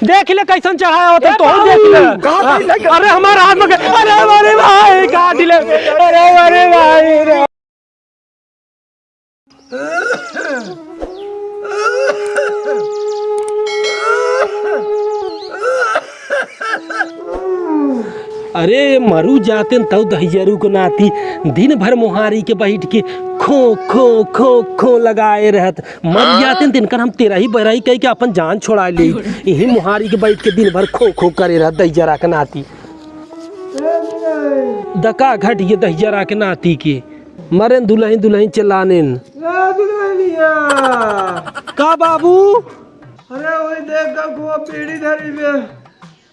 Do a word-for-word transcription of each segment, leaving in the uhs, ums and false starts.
देख ले कैसन चढ़ाया होता है, ए तोहू देख ले। बाबू, कहाँ हाँ, से लगे? अरे हमार हाथ में के-, अरे, अरे भाई, काट ले। अरे, अरे भाई रे। अरे मरु जातेन तउ दहिजरू क नाती दिन भर मोहारी के बैठ के खो खो खो खो लगाए रहत। मर जातेन तिनकर हम तेरही बरही कहि के अपन जान छोड़ा ले। इही मोहारी के बैठ के दिन भर खो खो करे रहत दहिजरा क नाती। दका घट ये दहिजरा क नाती के। मरेन दुलही दुलही चिल्लानेन। ए दुलहिनिया। का बाबू? अरे वही देख का कुआ बीड़ी धरी बे।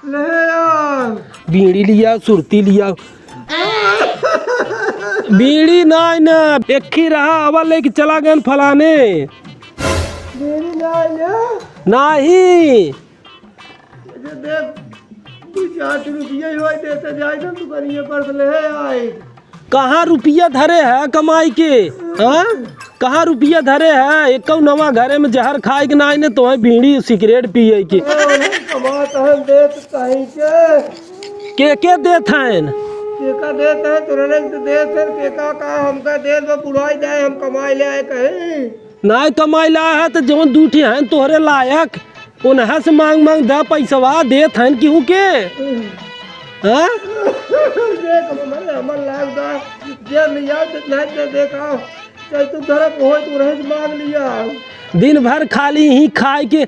ले आ। बीड़ी लिया, सुरती लिया। बीड़ी नाई ना, एक्खी रहा, आवा लेके चला गएन फलाने। बीड़ी नाई ना? नाही। अच्छा देख, दू चार ठो रुपया ही होई देते जाई तो दुकानिया पर से ले आई। कहाँ रुपया धरे है कमाई के? हाँ? कहाँ रुपया धरे है? एकौ नवा घरे में जहर खाए के नाई ने, तोहे बीड़ी सिगरेट पिए के। ए, ओहे कमात हन, देत कहीं के। के के देत हन? के का देत है, तोरे लोग तो देत है, के का, का हमका देत बा, बुढ़ाई जाए, हम कमाई ले आए कहीं। नाई कमाई ला है तो जवन दू ठे हैं तोहरे लायक, उन्हें से मांग मांग दा पैसवा देत हन केहू के। हाँ? देख, हमर, हमर लाग दा, जे मियाँ जितना दे देखा, चाहे तू धरप होय, तू रहे से मांग लिया। दिन भर खाली ही खाए के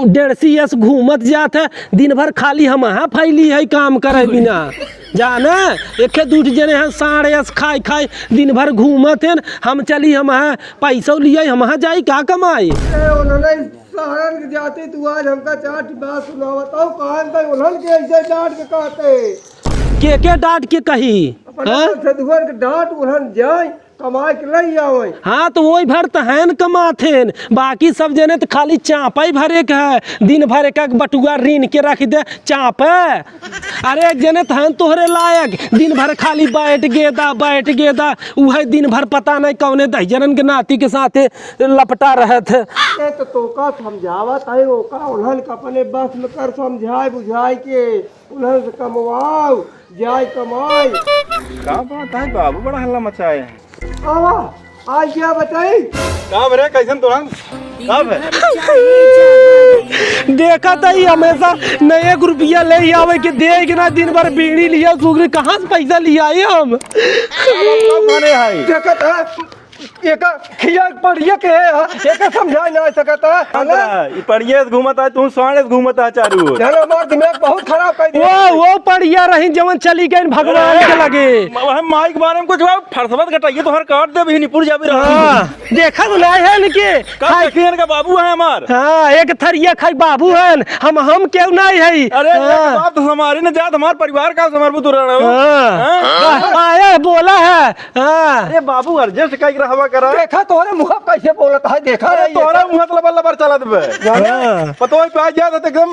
डेढ़सी यस घूमत जात है, दिन भर खाली हम हाँ फैली है काम करे बिना। जाना, एके दू जने हैं साढ़ यस खाए खाए, दिन भर घूमत हैं, हम चली हम हाँ पैसौ लिया, हम हाँ जाई का कमाई? ए, उन्होंने सारन के जाते तू आज हमका चार ठे बात सुनावत हो, कान तक उन्हन के ऐसे डांट के कहते। के के डांट के कही? अपन हाँ? सधुअन के डांट उन्हन जाए, कमाए के लई आवे। हाँ, तो वही भर त हैन कमात हैन, बाकी सब जने त खाली चापा ही भरे के है, दिन भर एक एक बटुआ रीन के रख दे, चापा। अरे, एक जने त हन तोहरे लायक, दिन भर खाली बैठ गेदा, बैठ गेदा, उहे दिन भर पता नहीं कौने दहिजरन के नाती के साथे लपटा रहत है। ए, तो तोका समझावत है, ओका उन्हन के अपने बस में कर, समझाए बुझाए के, उन्हन से कमवाओ, जाए कमाए। का बात है बाबू, बड़ा हल्ला मचाए हैं। आवा, आज क्या बताई? का भरे, कैसन तोहन? का भरे? देखा त ही हमेशा न एक रुपया ले ही आवे के दे के ना, दिन भर बीड़ी लिया सुगरी, कहाँ से पैसा लिया आई हम? अब हम कब माने है? देखत है, एका खिया पढ़िए के है, एका समझाए ना सकत है, है ना? अंतरा, ई पढ़िए से घूमत है, तू साढ़े से घूमत है चारू ओर। जाना हमार दिमाग बहुत खराब कर दिया। वो, वो पढ़िया रही जवन चली गई भगवान अरे, के लगे। म-, वह माई के बारे में कुछ हुआ, फरसबत घटाइए तो हर काट दे भी निपुर जाबी रहा। हाँ, देखा तो नहीं है इनके। का खाई देखिए इनका बाबू है हमार। हाँ, एक थरिया खाई बाबू है, हम, हम क्यों नहीं है? अरे, एक हाँ। बात तो हमारी ना जात, हमार परिवार का समर्पित रह रहे हो। हाँ। हाँ? आया बोला है। हाँ। अरे बाबू, adjust कइके रहवा करा। देखा तोहरे मुँह कैसे बोलत है, देखा अरे रही है। तोहरा मुँह त लबर लबर चलत बे। हाँ। पतोह पे आ जात है त एकदम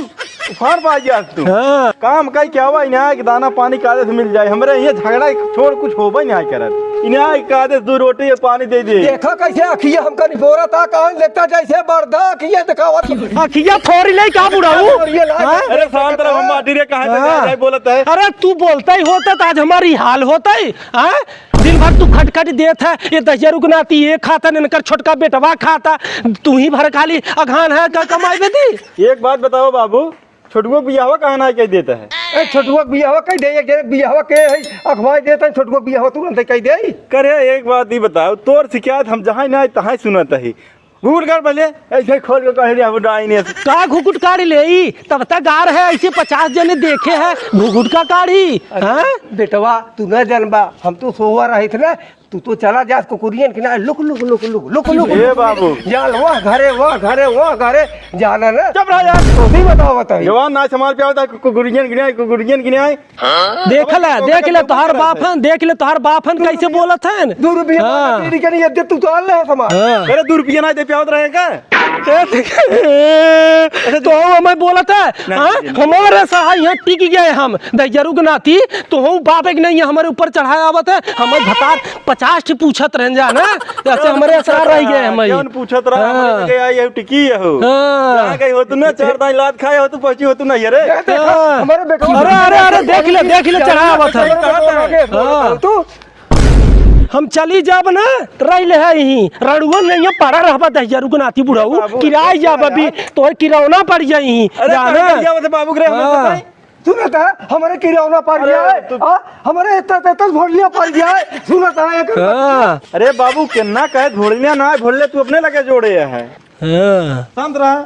उफान पे आ जात तू। हाँ। काम कइ के आवा, इन्हें आके दाना पानी कायदे से मिल जाए। हमरे इहाँ झगड़ा छोड़ कुछ होबे नहीं करत। इन्हें आके कायदे से दू रोटी या पानी दे दे। देखा कैसे अखिया हमका निबोरत है, कहाँ देखता जैसे बर्दा अखिया दिखावत। अखिया फोरी ले का बुढ़ाऊ? फोरी ले। हाँ? अरे शांत रहो, हम बाटी रे, कहाँ से हाँ। जाए बोलत है? अरे तू बोलता ही होता तो आज हमारी हाल होता ही। हाँ? दिन भर तू खटखट देत है, ये दहिजरू के नाती ये खाता, इनकर छोटका बेटवा खाता, तू ही भर खाली अघान है, का कमाई बेटी? एक बात बताओ बाबू, छोटुआ के बियाहवा कहाँ ना कह देता है? ए, छोटुआ के बियाहवा कह दे, एक जने के बियाहवा के है, अखवाई देता है, छोटुआ के बियाहवा तुरंत कह दे। करे, एक बात ही बताओ, तोर शिकायत हम जहाँ ना तहाँ सुनत है, घूर कर पहले ऐसे खोल के कह दिया, वो डाइन है। का घुघुट काढ़ी ले ई? तब तक गार है, ऐसे पचास जने देखे हैं, घुघुट का काढ़ी, अरे, हाँ? बेटवा, तू न जानबा, हम तो सोवा रहित ना, तू तो चला जास कुकुरियन के ना, लुक, लुक, लुक। ए बाबू। जान, वाह घरे, वाह घरे, वाह घरे, जाना ना। चुप रह यार। तो भी बताओ, बताइए। जवान ना संभाल पे आवता, कु-, कुकुरियन के ना, कुकुरियन के ना। देख ले, देख ले, तोहार बाप हन, देख ले, तोहार बाप हन, कैसे बोलत हन। दू रुपया हाँ। बीड़ी के नहीं, इज्जत तू तो आन ले है समाज। हाँ। अरे, दू रुपया ना दे पे आवत रहे का? ए, तो हमें बोलत है, नहीं, हाँ? नहीं, नहीं। हमारे सहाय यहाँ टिक गए हम, दहिजरू के नाती, तो हूँ बाप एक नहीं है, हमारे ऊपर चढ़ाया आवत है, हमारे भतार पचास पचास ठी पूछत रहन जाना, जैसे हमरे असरार रह गए हम ही। कौन पूछत रहा? हाँ। हमरे लगे आई है, टिकी है हो। हाँ। कहाँ गई हो तू ना? चार दाई लात खाए हो तू, पहुँची हो तू नहीं, अरे। ये देखा, हाँ। हमारे बेटवा अरे, अरे, अरे, देख ले, देख ले, चढ़ावत है। कहाँ था? हाँ। तू हम चली जाब ना, त रह ले है यहीं। रड़ुआ नहीं है, पड़ा रहबा दहिजरू के नाती बुढ़ऊ। बाबू, किराए जाब अभी, यार। तोहर किरौना पड़ जाई ही। अरे, जाना। कहाँ जावत है बाबू के रे, हमें हाँ। बताई। सुनत है, हमरे किरौना पड़ अरे, गया है। तू हाँ, हमरे इतना, इतना भोलिया पड़ गया है। सुनत है, एक हाँ। अरे बाबू, केन्ना कहे भोलिया ना है, भोले तू अपने लगे जोड़े है। हाँ। शांत रहा।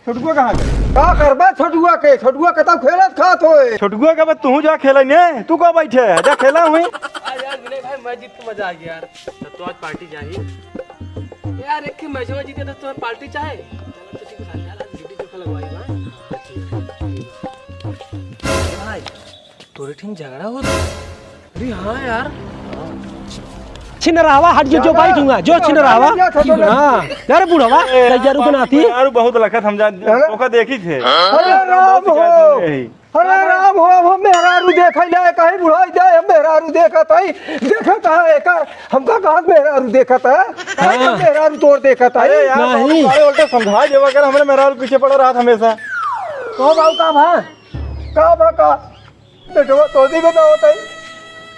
छोटुआ कहाँ गए? का करबा छोटुआ के? छोटुआ के तब खेलत खात होए। छोटुआ के बस तू जा खेले ने, तू का बैठे है? जा खेला हुई। आज, आज विनय भाई मैच जीत के मजा आ गया यार। तब तो आज पार्टी चाहिए। यार, एक ही मैचवा जीते तो तुम्हें पार्टी चाहे? चलो, तो ठीक है, यार, आज ड्यूटी देखो लगवाई बा। भाई, तोरे टीम झगड़ा होत? अरे हाँ यार। छिनरावा, हट जो, जो भाई दूंगा, जो छिनरावा। हाँ, अरे बुढ़वा, ए, दहिजरू के नाती। यार बहुत लखत हम जा, है ना? ओका देखी थे। अरे राम हो। यही। अरे राम हो, अब हम मेहरारू देखै ले, कहीं बुढ़ाई जाए, हम मेहरारू देखत हई, देखत है एकर, हमका कहाँ मेहरारू देखत है? कहाँ हाँ। मेहरारू तोर देखत है? अरे यार, नहीं। बाबू, अरे उल्टा समझा देवा कर, हमरे मेहरारू पीछे पड़ा रहत हमेशा। तो बाबू काम है? का बा का? बेटवा तोहदी बतावत है।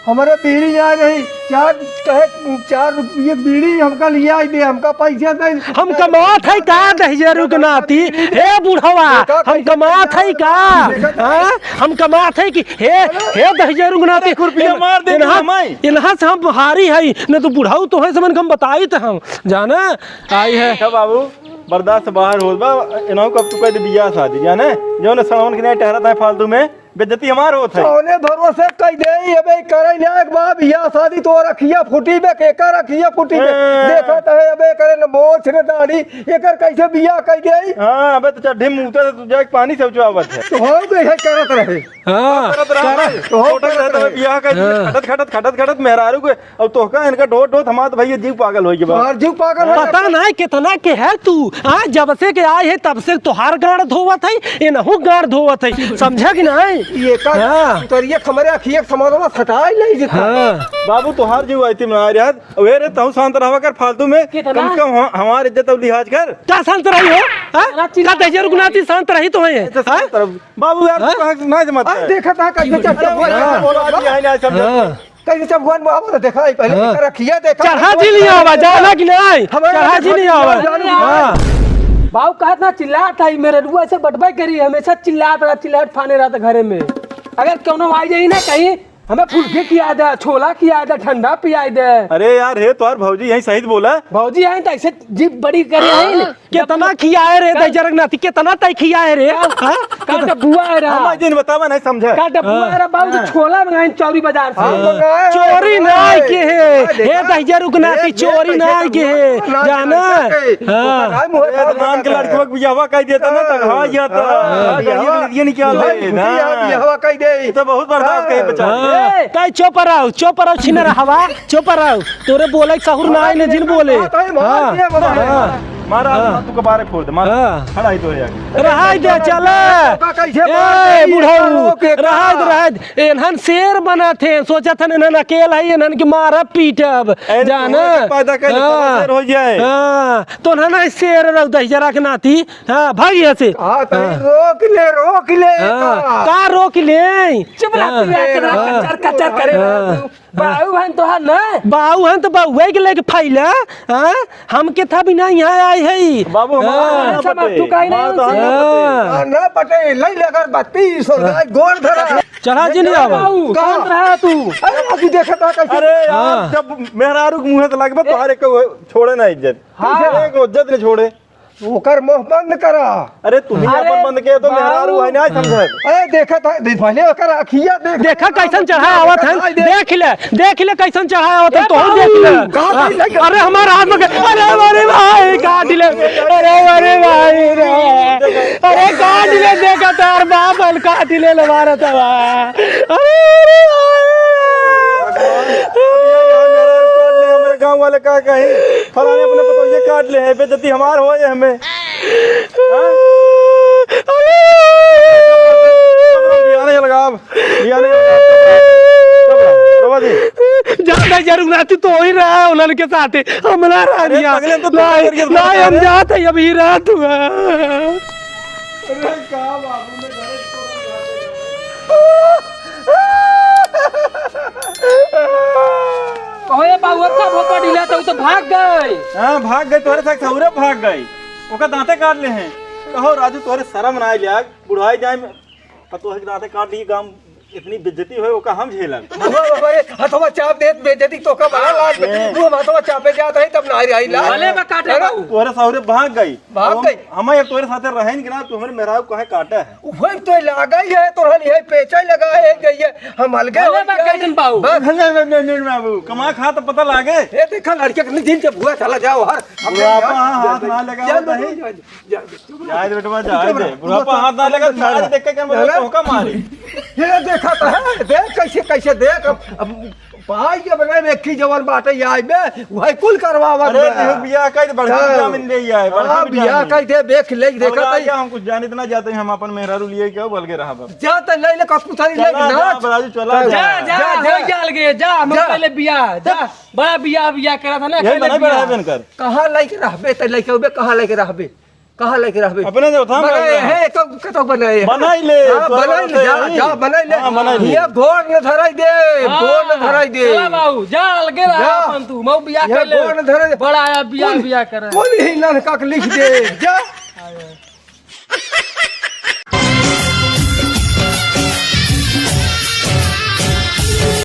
हमरे बीड़ी आ रही, चार, कहे, चार रुपये बीड़ी हमका लिया दे, हमका पैसा दे। हम कमात है का दहिजरू के नाती? हे बुढ़वा, देखा हम कैसे कमात है का? देखा हाँ? हम कमात है कि हे, हे दहिजरू के नाती? एक रुपया मार दे इन्हा, हमाई। इन्हा से हम हारी है, न तो बुढ़ऊ तो है समन के हम बताई त हम जाना आई है। अच्छा बाबू, बर्दाश्त से बाहर होत बा, इन्हों को अब तू कह दे बियाह शादी, जाने? जो ने सड़वन के नहीं टहरत है फालतू में, बेइज्जती हमार होत है। कौने भरोसे कह दे, अबे करे लायक बा, बियाह शादी तो रखिया फूटी बे, केकर रखिया फूटी बे। ए। देखत है, अबे करे न मोछ न दाढ़ी, एकर कैसे बियाह कह दे? हाँ, अबे तो चड्ढी मुँह से तू जाके पानी से उचवावत है। तो हो गई है करत रहे। हाँ। करत रहा, करत, तो हो छोटा करत रहता है, रहे। बियाह कह दिया, हाँ। खटत, खटत, खटत, खटत मेहरारू के और तोहका इनका ढोत ढोत हमार तो भैया जीव पागल होइ गया बा। और जीव पागल होइ तोहका। पता नहीं कितना के है तू। हाँ, जब से के आए है तब से तोहार गाड़ धोवत है, इनहू गाड़ धोवत है। समझा कि नहीं? ये का हाँ। उतरिया हमरे अखिया के समानवा सटाई नहीं जितना। हाँ। बाबू तोहार जीव आती में आ रहा है। अबे रे तहू शांत रहवा कर फालतू में। कितना? कम से कम हम-, हमार इज्जत और लिहाज कर। का शांत रही हो? हाँ? कितना चिल्ला का दहिजरू के नाती शांत रही तो है? ऐसे हाँ? शांत रह। बाबू यार हाँ? तू कहाँ से ना जमाता अरे है? देखा था कैसे चढ़ हाँ। बोला, बोला, बोला, हाँ। कैसे चढ़ हुआ बाबू तो देखा ही पहले हाँ। देखा रखिया देखा। चढ़ा जी नहीं आवा, जाना कि नहीं? हमारे चढ़ा जी नहीं आवा। जाना हाँ। बाबू कहत ना चिल्लात है, मेरे रुआ से बटबे करी, हमेशा चिल्लात रहा, चिल्लात फाने रहा था घरे में। अगर कौनो आ जाई ना कहीं, हमें फुल्की खिया दे, छोला खिया दे, ठंडा पियाई दे। अरे यार, हे तोहार भौजी यहीं सही बोला। भौजी यहीं तो ऐसे जीभ बड़ी करे हैं। हाँ। कितना खियाए रे, का दहिजरू के नाती, कितना तय खियाए रे? का, हाँ? का डब्बुआ है रहा? हम आज दिन बतावा नहीं समझा। का डब्बुआ हाँ। है रहा? बाबू, तो हाँ। छोला मंगाए चौरी बाजार से। हाँ, हाँ। मंगाए, चोरी मंगाए। नाई के है। हाँ, देखा? हे दहिजरू के नाती, देख, देख, चोरी कैसे नाई के है। ना जाना? देख, देख, हाँ। ओकर नाई मुँह अरे, है। धान के लड़कवा के बियाहवा कह देता ना, तो हाँ। हाँ, या तो। हाँ, हाँ, बियाहवा। ये निकाल भाई, ले, खुशी ना। है, बियाहवा कह दे। ये तो बहुत बर्दाश्त करे हाँ। बेचारे। हाँ। ए! कई चुप रहो, चुप रहो, छिनरा हवा, चुप रहो। तोरे बोले के सहूर ना आए, ने जिन बोले। हाँ, तो ये मार हाँ, दिया बाबा। हाँ। मारा, हाँ। तू कबारे फोड़ दे, मार। हाँ। खड़ा ही तो है आगे। रहाई दे, चले। तो का कैसे ए, मार दे? बुढ़ऊ, रोक के रहाई दे, का? रहाई दे। एनहन शेर बनत हैं, सोचत हन एनहन अकेल है, एनहन के मारब पीटब। ए, जाना? तोहन के पैदा कैले हाँ। शेर हो जाए। हाँ। तो ना, ना, शेर रहो दहिजरा के नाती। हाँ, भाग यहाँ से। हाँ, तो हाँ। रोक ले, रोक ले हाँ। का? का रोक ले? चुप रह, हाँ। तू यार, इतना हाँ। कचर, कचर करे हाँ। रहा तू। बाऊ हन तोहार ना? बाऊ हन तो बाउए के लेके फैला, हाँ? हमके था बिना यहाँ आए है। बाबू, हमार हाँ। ना अच्छा, बात पटे। तू काहे हमार नहीं तो सुन? हाँ। हाँ, ना पटे, ले ले अगरबत्ती, सो हाँ। गाय गोड़ धरा। चढ़ा जी नहीं आवा। बाऊ, का? शांत रहा तू। अरे, बाबू, देखा था कैसे? अरे यार, हाँ। जब मेहरारू के मुँह से लगबे, तोहरे के छोड़े ना इज्जत। हाँ। एक इज्जत नहीं छोड़े। ओकर मुंह बंद करा। अरे तू ही अरे अपन बंद के तो मेहरारू बाबू। है ना समझत। अरे देखा था, देख पहले ओकर अखिया देख। देखा कैसन चढ़ा आवत है, देख। देख ले, देख ले कैसन चढ़ा आवत है, ए तोहू देख ले। बाबू, कहाँ भाई, भाई, अरे हमारा हाथ में, अरे अरे भाई काट ले, अरे अरे भाई रे, अरे काट ले, देखा तार बाप है, काट ले मारा था। अरे अरे भाई। हमरे गाँव वाले का कहीं, फलाने अपने पतोहिए काट ले हैं, बेइज्जती हमार होए हमें। हाँ? बियाने लगाव, बियाने लगाव, चुप रह, चुप रह, बाबा जी। ज्यादा जरूर ना, तू तो ही रहा उन्हन के साथे, हम ना रहा अरे दिया। पगले, हम तो नहीं, पकड़ के नहीं, हम जाते हैं। जात है, अभी रात हुआ। अरे का बाबू ने घर कहो ये बाबू, अच्छा भोपा ढीला तो, तो भाग गए। हाँ, भाग गए, तोहरे साथ सौरे भाग गए। ओका दांते काट ले हैं। कहो राजू, तोहरे शर्म ना आइल यार, बुढ़ाई जाए में, और तोहरे दांते काट ली, गांव इतनी बेइज्जती होए, ओका हम झेलन। बाबा, बाबा, ये हथवा चाप देत बेइज्जती तो का बड़ा लाग बे। हैं। तू हम हथवा चापे जात है, तब ना आई, आई लाग। भले बा काटे अरे, बाबू। तोहरे सौरे भाग गई। भाग हम, गई। हम अब तोहरे साथे रहेन कि ना, तू हमरे मेहरारू काहे काटे है? वही तो लागा ही है, तोहन यही पेचा ही लगा है, गई है। हम अलगे भले हो बा गए। काटन बाबू। बस। नहीं, नहीं, नहीं, नहीं, बाबू, कमा खा तो पता लागे। ये देखा लड़के के दिन के बुआ चला जाओ हर। बुढ़ापा हाथ ना लगाओ जा, जा, तहीं। जा, जा, जा। जाए दे बेटवा, जाए दे। बुढ़ापा हाथ ना लगा, सारे देख के क्या बोले, धोखा मारे। ये देखा तो है, देख कैसे, कैसे देख, अब, अब भाई के बगल में एक ही जवान बाटे, ये आई बे, वही कुल करवावत अरे, बे। तू बियाह कई दे, बड़की हाँ। विटामिन ले आई, बड़की हाँ, बियाह विटामिन। कई दे, देख ले, देखा अलगा तो आइया, हम कुछ जानित ना जाते, हम अपन मेहरारू लिए क्या बल के रहा बस। जा तो ले ले, कस कुछ नहीं ले चला ना। जा, राजू, चला जा। जा, जा, जा, हो जा। जा अलगे, जा, हम जा। पहले बियाह, जा। बड़ा बियाह, बियाह करा था ना, यही पहले बना, बियाह। बना बनकर। कहाँ लेके रहबे, तो लेके उबे, कहाँ लेके रहबे? कहाँ लेके रहबे? अपने जो था, बनाए बनाए। है, तो कतो बनाए है? बनाई ले, हाँ, तोरे बनाई ले, भरोसे जा, आई। जा, बनाई ले। हाँ, बनाई ले। ये गोड़ न धराई दे, हाँ, गोड़ न धराई दे। चला बाबू, जा, अलगे रहा जा। अपन तू, मऊ बियाह ये कर ले। गोड़ न धराई दे। बड़ा आया, बियाह, कौन, बियाह करे। कौन ही ननका के लिख दे, जा।